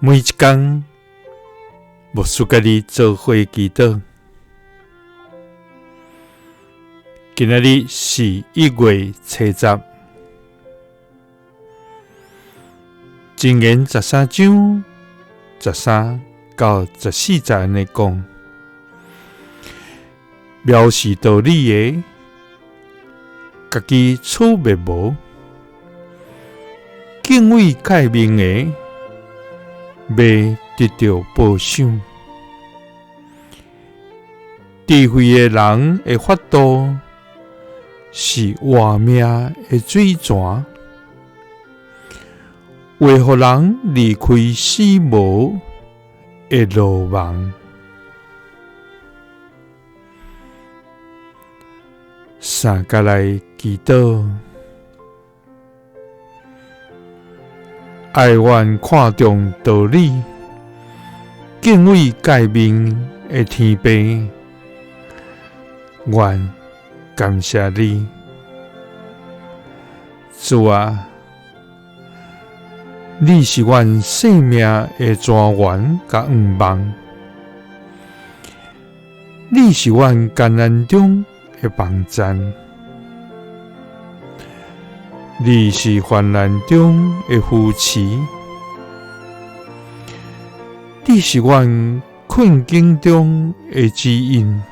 每一工，牧师佮你做伙祈祷。今仔日是1月初10，箴言13章13到14节按呢讲，藐视道理的，家己取灭无；敬畏诫命的，欲得著报赏。智慧的人的法度是活命的水泉，会予人离开死无的罗网。三佮来祈祷，爱阮看重道理，敬畏诫命的天父，阮感谢你，主啊，你是阮生命的泉源佮向望，你是阮艰难中的帮赞，你是患难中的扶持，你是阮困境中的指引，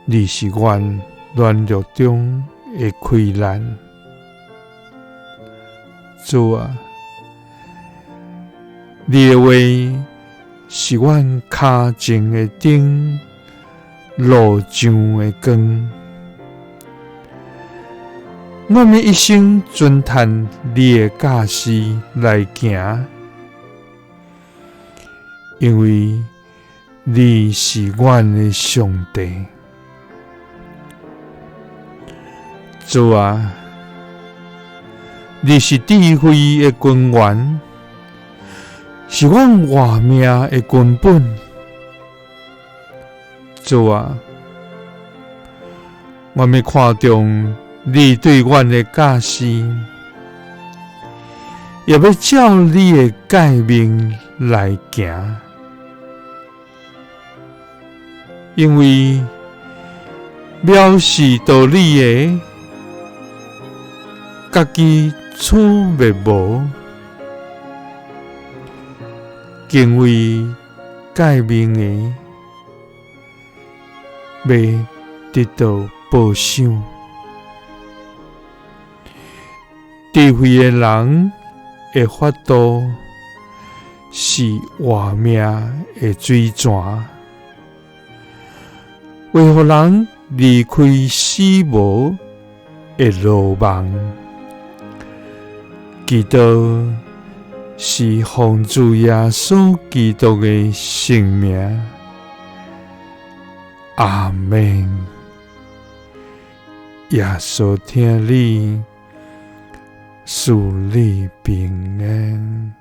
你是阮软弱中的开难。主啊，你的话是阮跤前的灯，路上的光。阮的一生遵趁你的教示来行，因为你是阮的上帝。主啊，你是智慧的根源，是阮活命的根本。主啊，我欲看重你对阮的教示，也欲照你的诫命来行，因为藐视道理的，家己取灭无；敬畏诫命的，欲得到报赏。智慧的人的法度是活命的水泉，会予人离开死无的罗网。祈祷是奉主耶稣基督的圣名。阿们。耶稣疼你，赐你平安。